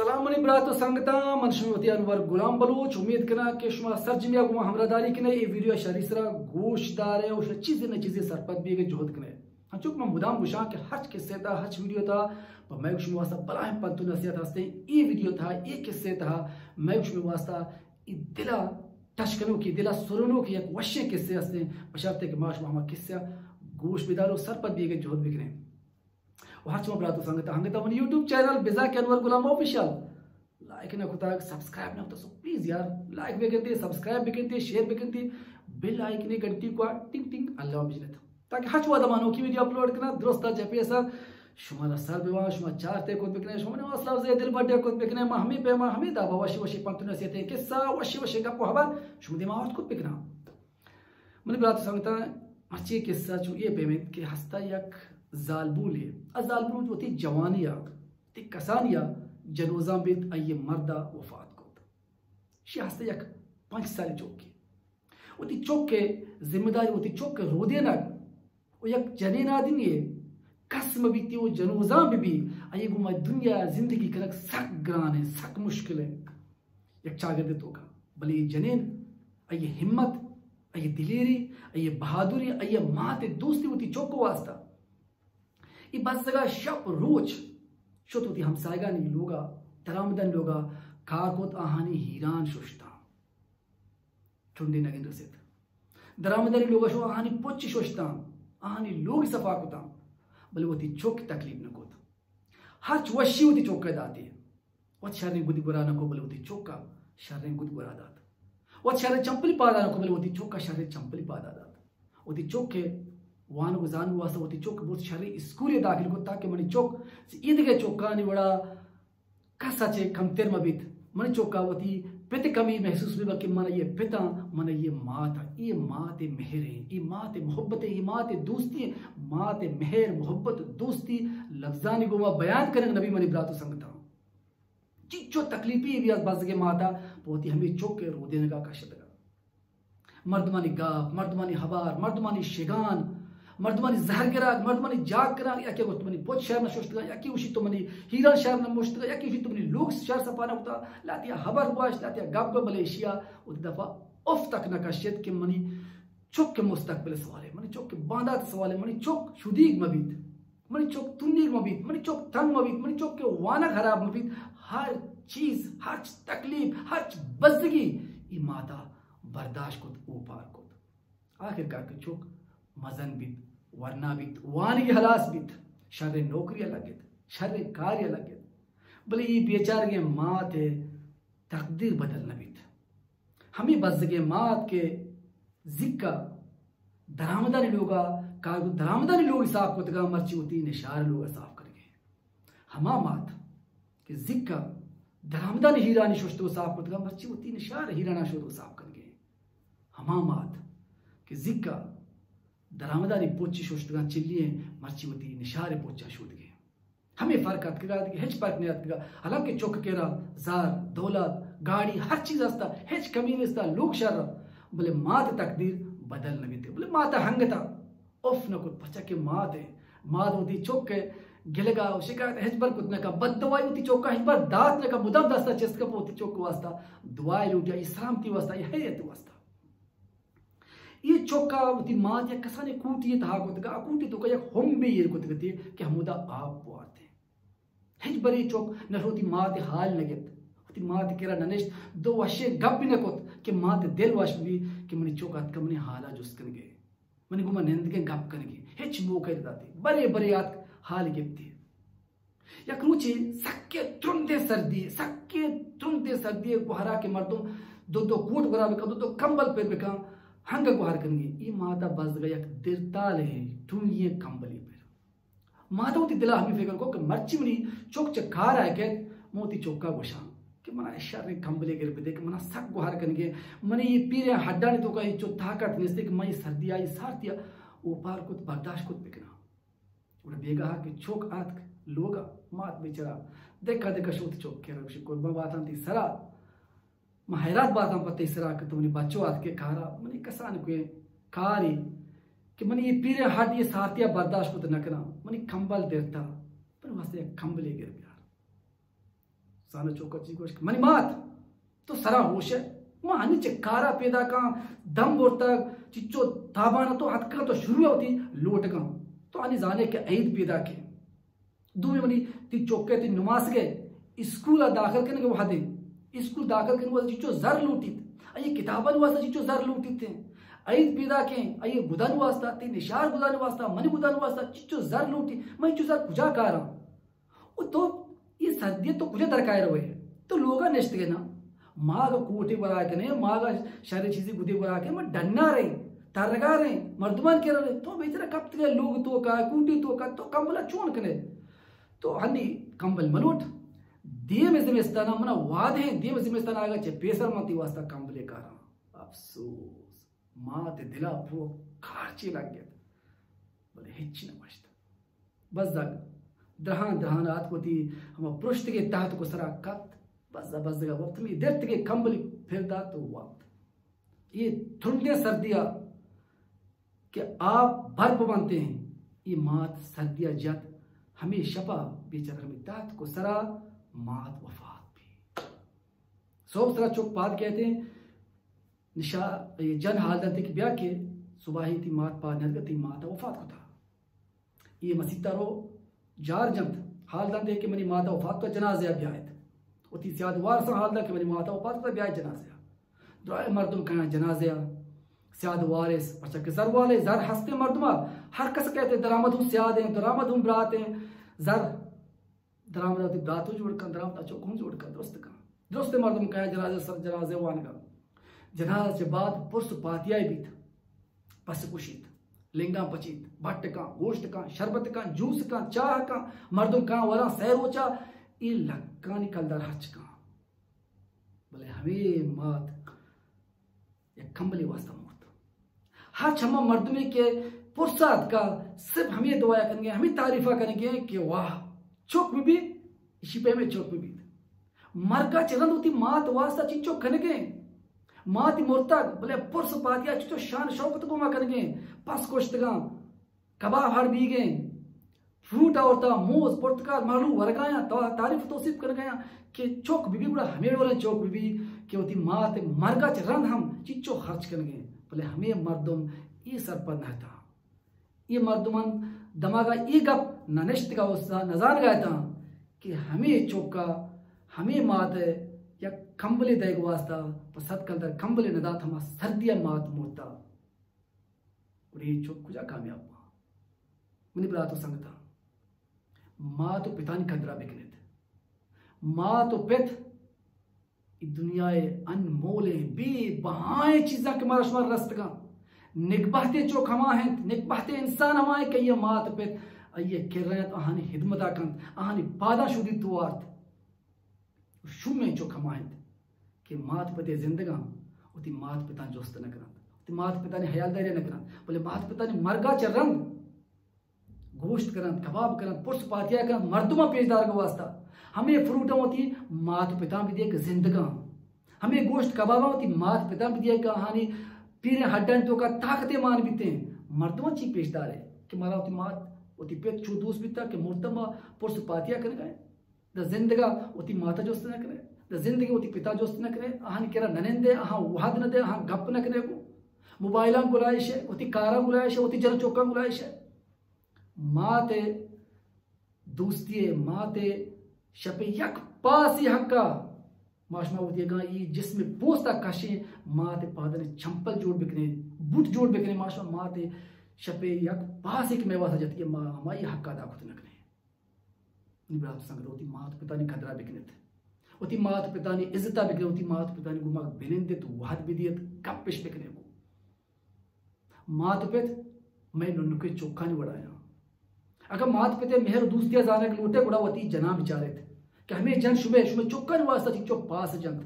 سلام منی برات و سنگتاں، من شمے وتی انور غلام بلوچ۔ امید کناں کہ شما سرجمیا گوں ما ہمراہداری کنے، اے ویڈیو شری سرا گوش دارے و شما چیزے نہ چیزے سرپد بیگ جہد کنے۔ ہنچو کہ من مدام گوشاں کہ ہرچ قصے تہا، ہرچ ویڈیو تہا پہ مئے شمے واسطہ بلاہیں پنت و نصیحت ہستیں۔ اے ویڈیو تہا، اے قصے تہا مئے شمے واسطہ اے دلا ٹچ کنوکی، دلا سرنوکی یک وشیں قصے ہستیں، بشرطے کہ ما شما ہما قصہ گوش بدارو سرپد بیگ جہد بکنیں۔ و ہرچ ما برات و سنگت انگتا منی یوٹیوب چینل بزاک انور غلام آفیشل لائک نہ کتا، سبسکرائب نہ کتا، سو پلیز یار لائک بکنتے، سبسکرائب بکنتے، شیئر بکنتے، بیل آئیکنے گھنٹی کو ٹنگ ٹنگ اللہ بجنت، تاکہ ہرچ وہدا ما نوکی ویڈیو اپلوڈ کنا درستا جپے سر شما را سر بوان، شما چارتے کت بکنے، شما نے حوصلہ افزائی دل بڈیا کت بکنے، ما ہمیں پیما ہمیں دابا وشی وشی پنت نصیحتیں قصہ، وشی وشی گپ و خبر شما دیما آورت کت بکنا۔ منی برات و سنگتاں، مرچی قصہ چو اے پیمیں کہ ہستا یک زالبولے، آ زالبول وتی جوانی ء، وتی کسانی ء جنوزان بیت، آئی مرد ء وفات کت۔ شی ہستا یک پنچ سال چوکی۔ وتی چوک ء ذمہ داری، وتی چوک ء رودینگ و یک جنین آدمی ء کس مہ بیتی و جنوزان بہ بی، آئی گوما دنیا ء زندگی کنگ سک گران ء، سک مشکل ء۔ یک چاگردے توکا۔ بلے اے جنین، آئی ہمت، آئی دلیری، آئی بہادری، آئی مات دوستی وتی چک واسطہ۔ اے بزگا شپ روچ شت وتی ہمسایگانی لوگا، درآمدانی لوگا کار کت، آہانی ہیران ششتاں۔ چنڈے نگن رسیت۔ درآمدانی لوگا شو آہانی پچ ششتاں، آہانی لوگ صفا کتاں، بلے وتی چک تکلیف نہ کت۔ ہرچ وشی وتی چک ء داتی۔ وت شریں گد گورا نہ کو، بلے وتی چک ء شریں گد گورا دات۔ وت شریں چمپلی پادا نہ کو، بلے وتی چک ء شریں چمپلی پادا دات۔ وتی چک ء وانگ و زانگ واسطہ وتی چک ء برت شریں اسکولے داخل کت، تاکہ منی چک چہ ایدگہ چکانی وڑا کس ء چہ کمتر مہ بیت۔ منی چک ء وتی پت ء کمی محسوس بہ بہ کہ من ء اے پت آں، من ء اے مات آں۔ اے مات ء مہر ایں، اے مات ء محبت ایں، اے مات ء دوستی ایں۔ مات ء مہر، محبت، دوستی لبزانی گوما بیان کنگ نبی منی برات و سنگتاں۔ چیچو تکلیفی بی از بزگیں مات ء پہ وتی ہمے چک ء رودینگ ء کشتگ۔ مردمانی گپ، مردمانی ہبر، مردمانی شگان، مردمانی زہر گرگ، مردمانی جاگ کنگ، یکے گوشت منی پوچ شر نہ ششتگاں، یکے گوشی تو منی ہیران شر نہ مشتگاں، یکے گوشی تو منی لوگ شر سپا نہ کتا، لاتیا ہبر گوشت، لاتیا گپ گوشت، بلے ایشیا وتی دفعہ اف تک نہ کشت کہ منی چک مستقبل سوالے، منی چک باندات سوالے، منی چک شدیگ مہ بیت۔ منی چک تنیگ مہ بیت، منی چک تنگ مہ بیت، منی چک کہ وانگ خراب مہ بیت، ہر چیز، ہرچ تکلیف، ہرچ بزگی ای ماتا برداشت کت، اوپار کت۔ آخر کار کہ چک مزن بیت، ورنا بیت، وانگی ہلاس بیت، شر نوکری لگت، شر کاری لگت۔ بلے ای بیچارگیں مات تقدیر بدل نہ بیت۔ ہمے بزگیں مات کہ زیکا درآمدانی لوگا کار کت، درآمدانی لوگ صاف کتگا، مرچی وتی نشار لوگا صاف کنگے۔ ہما مات کہ زیکا درآمدانی ہیرانی ششتو صاف کتگا، مرچی وتی نشار ہیرانا شودو صاف کنگے۔ ہما مات کہ زیکا درآمدانی پوچی ششتگا چلی ہیں، مرچی وتی نشار پوچا شودگے۔ ہمے فرق اتکگا، دگہ ہچ فرق نہ اتکگا۔ حالانکہ چک کرا زر، دولت، گاڑی، ہر چیز ہستا، ہچ کمی نیستا، لوگ شر، بلے مات تقدیر بدل نہ بیتے۔ بلے مات ہنگتا اف نہ کت، پچا کہ مات ہے، مات وتی چک ہے، گلگا و شکایت ہچ بر کت نہ کا، بد دعائی وتی چکا ہچ بر دات نہ کا، مدام دستا چست کا وتی چک واسطہ دعائے لوٹیا، ای سلامتی واسطہ، ای حیرت واسطہ۔ اے چکا وتی مات یک کسانیں کوٹی تہا کتگا، آ کوٹی توکا یک ہمبے ایر کتگتے کہ ہمودا آپ بوارتے۔ ہچ برے چک نہ وتی مات حال نہ گپت، وتی مات کرا نہ نشت، دو وشیں گپ نہ کت کہ مات دل وش بی کہ منی چک اتکا منی حالا جست کنگے، منی گوما نندگے گپ کنگے، ہچ موقع نہ داتے۔ برے برے آتک حال گپتے۔ یک روچے سکیں ترندیں سردی، سکیں ترندیں سردی گوہرا کہ مردم دو دو کوٹ گورا بکن، دو دو کمبل پر بکن، ہنگا گوہر کنگی۔ ای ماتا بزگا یک درتالیں ٹونگی کمبلی پر۔ ماتا وتی دلا ہمیں فکر کو کہ مرچی منی چک چہ کار آئے کہت، من وتی چکا گوشاں کہ منا شریں کمبلے گر بدے کہ منا سک گوہر کنگے، منی یہ پیریں ہڈانی توکا ہچو طاقت نیستے کہ من یہ سردی آئی سارتیا اوپار کت برداشت کت بکناں۔ گڑا بیگاہ کہ چک آتک لوگا، مات بیچارہ دکا دکا شوت چک کرا گوشی قربان باتاں تی سرا، من حیرات باتاں پہ تی سرا کہ تو منی بچو آتکے کارا، منی کسان کوئے کاری کہ منی یہ پیریں ہڈ یہ سارتیا برداشت کت نہ کناں، منی کمبل درتا، منی واسطے یک کمبلے گر بیار۔ زانا چوکا چی گوشت؟ منی مات، تو سرا ہوش ئے؟ ما ہنی چہ کارا پیداکاں، دم برتگ، چچو تابان تو اتکاں، تو شروع وتی لوٹگاں۔ تو ہنی زانے کہ عید پیداکے۔ دومی منی تی چوکے تی نماسگے اسکول داخل کنگے وہدے۔ اسکول داخل کنگے وہدے چچو زر لوٹیت۔ اے کتابانی واسطہ چچو زر لوٹیت۔ عید پیداکیں، اے گدانی واسطہ، تی نشار گدانی واسطہ، منی گدانی واسطہ چچو زر لوٹیت۔ من چچو زر کجا کاراں؟ او تو اے سردی تو کجا درکائے روئے؟ تو لوگا نشتگے نا؟ ما اگا کوٹے برا کنے، ما اگا شر چیزی گدے برا کنے، ما ڈنا رہے، ترگا رہے، مردمان کے رہے۔ تو بیچارہ کپتگے لوگ توکا، کوٹے توکا، تو کمبلا چون کنے؟ تو ہنی کمبل ملوٹ۔ دیم زمستانا منا وعدہ ہیں، دیم زمستانا آگا چہ پیسر من تی واسطہ کمبلے کاراں۔ افسوس، مات دلا پرو کارچے لگت، بلے ہچ نہ گوشت۔ بزگ درہان درہان آتک وتی ہما پرشتگیں تحت کو سرا کپت۔ بزگ بزگ وپت، ہمے درتگیں کمبلی پھر دات و وپت۔ اے ترندیں سردیا کہ آپ برپ بنتے ہیں، اے مات سردیا جت۔ ہمے شپا بیچارہ ہمے تحت کو سرا مات وفات بی۔ صبح سرا چک پاد کئیت، نشا، اے جن حال دنت کہ بیا کہ صباحی تی مات پاد نیتکہ تی مات وفات کتا۔ اے مسیتا رو جار جنت، حال دنت کہ منی مات وفات کتا، جنازہ بیایت۔ وتی سیاد وارثاں حال دنت کہ منی مات وفات کتا، بیایت جنازہ۔ درائیں مردم کایاں جنازہ۔ سیاد وارث، پرچا کہ زر والے، زر ہستیں مردما، ہر کس کئیت درآمد ہوں سیاد ہیں، درآمد ہوں برات ہیں، زر درآمد وتی براتو جوڑ کن، درآمد چوک ہم جوڑ کن، درست کن۔ درست مردم کایاں جنازہ سر، جنازہ وانگا۔ جنازہ چہ بعد پرس و پاتیائی بیت۔ پس کشیت، لنگاں پچیت، بٹ کن، گوشت کن، شربت کن، جوس کن، چاہ کن، مردم کایاں وراں سئے روچا، اے لکانی کلدار ہرچ کن۔ بلے ہمے مات یک کمبلے واسطہ مرت۔ ہرچ ہما مردمے کہ پرسا اتکا، صرف ہمے دعایا کنگے، ہمے تعریفا کنگے کہ واہ، چک بہ بی، اشی پیمیں چک بہ بیت۔ مرگا چہ رند وتی مات واسطہ چنچو کنگے۔ ماتی مرتگ، بلے پرس و پاتیا چنچو شان شوکت گوما کنگے، پس کشتگاں۔ کباب ہڑ بیگیں، فروٹ آورتا، موز، پرتکال، مہلو ورگایاں، تا-، تعریف و توصیف کنگایاں کہ چوک بی بی، گڑا ہمے ڈولیں چوک بی بی کہ وتی مات مرگا چہ رند ہم چچو خرچ کنگیں، بلے ہمے مردم اے سرپد نہ تا۔ اے مردمان دماغا اے گپ نہ نشتگا و نزانگا اتاں کہ ہمے چوکا ہمے مات یک کمبلے دئیگ واسطہ پہ صد کلدار کمبلے نہ دات، ہما سردیا مات مرتا۔ گڑا اے چک کجا کامیاب باں؟ منی برات و سنگتاں، مات و پتانی قدرا بکنیت۔ مات و پت اے دنیائے انمولیں، بے بہائیں چیزاں کہ مارا شمارا رستگاں۔ نکبہتیں چک ہما انت، نکبہتیں انسان ہما انت کہ آئی مات و پت آئی کرا انت، آہانی ہدمتا کنت، آہانی پاداں شودیت و وارت۔ شومیں چک ہما انت کہ مات پتے زندگاں وتی مات پتاں جست نہ کننت، وتی مات پتانی ہیالداری نہ کننت، بلے مات پتانی مرگا چہ رند گوشت کننت، کباب کننت، پرس پاتیا کننت، مردماں پیش دارگ واسطہ ہمے فروٹاں وتی مات پتاں بدیگ کہ زندگاں، ہمے گوشت کباباں وتی مات پتاں بدیگ کہ آہانی پیریں ہڈانی توکا طاقتے مان بیتیں۔ مردماں چی پیش دارے کہ مارا وتی مات وتی پت چو دوست بیتا کہ مرتم پرس پاتیا کنگا انت؟ داں زندگا وتی ماتا جست نہ کنے، داں زندگی وتی پتا جست نہ کنے، آہانی کرا نہ نندے، آہاں وہد نہ دے، آہاں گپ نہ کنے گو۔ موبائلاں گلائش ہے، وتی کاراں گلائش ہے، وتی جن چوکاں گلائش ہے۔ مات دوستی ہے، مات شپ یک پاسی حقا ما شما وتی اگاں ای جسم پوستا کشیں، مات پادن چمپل جوڑ بکنے، بوٹ جوڑ بکنے، ما شما مات شپ یک پاسی کہ مئے واسا جتگی، ما ہمائی حق ادا کت نہ کنے۔ نی برات سنگت، وتی مات پتانی قدرا بکنیت، وتی مات پتانی عزتا بکنیت، وتی مات پتانی گوما بنندیت، وہد بدیت، گپش بکنیت گو۔ مات پت مئے ننکے چکانی وڑایاں۔ اگاں مات پتے مہر و دوستیا زانگ لوٹے، گڑا وتی جناں بچاریت کہ ہمے جن شمے، شمے چکانی واسطہ چنچو پاس جنت۔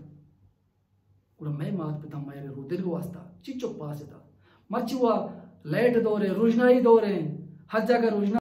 گڑا مئے مات پتاں مئے رودرگ واسطہ چنچو پاس اتاں۔ مرچی وا لائٹ دوریں، روژنائی دوریں، ہر جاگہ روژنا